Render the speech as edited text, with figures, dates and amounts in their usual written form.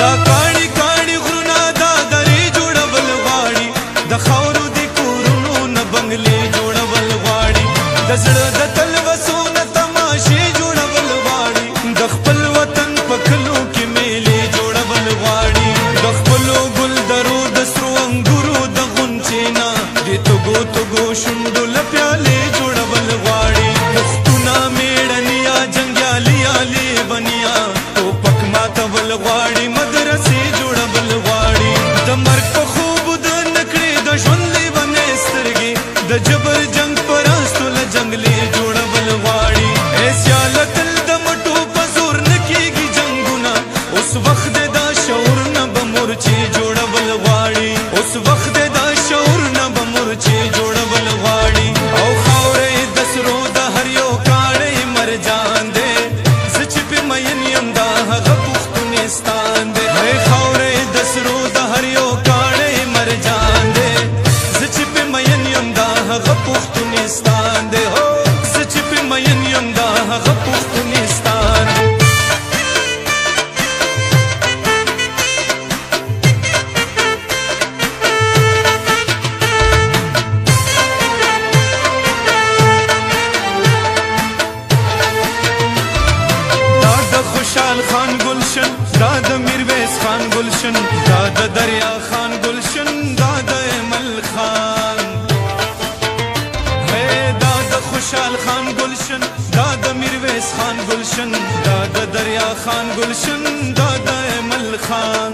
دا کاڼي کاڼي غرونه دا درې جوړول غواړي، د خاورو د کورونو نه بنګلې جوړول غواړي، د زړه د تلوسو نه تماشې جوړول غواړي، د خپل وطن په کلو کې میلې جوړول غواړي، د خپلو ګل درو د سرو انګورو د غونچې نه د تګو تګو شونډو له پیالې جوړول غواړي. پښتونه میړنیا جنګیالیا لیونیا، ټوپک ماتول غواړي، مدرسې جوړول غواړي. د مرګ په خوب د نکړې د ژوند لیونې سترګې، د جبر جنگ پرستو له جنګلې جوړول غواړي. ای سیاله تل د مټو په زور نه کېږي جنګونه، اوس وخت دی دا شعور نه به مورچې جوړول غواړي، اوس وخت دی دا شعور نه به مورچې جوړول غواړي. او خاورې د سرو د هر یو کاڼی مرجان دی، زه چې پې مین یم دا هغه پښتونستان دی. ای خاورې د سرو د هر یو کاڼی مرجان دی، زه چې پې مین یم دا هغه پښتونستان دی. هو زه چې پې مین یم دا هغه پښتونستان. دا د خوشحال خان ګلشن، دا د میرویس خان ګلشن، دا د دریا خان ګلشن، دا د ایمل خان. هی دا د خوشحال خان ګلشن، دا د میرویس خان ګلشن، دا د دریا خان ګلشن، دا د ایمل خان.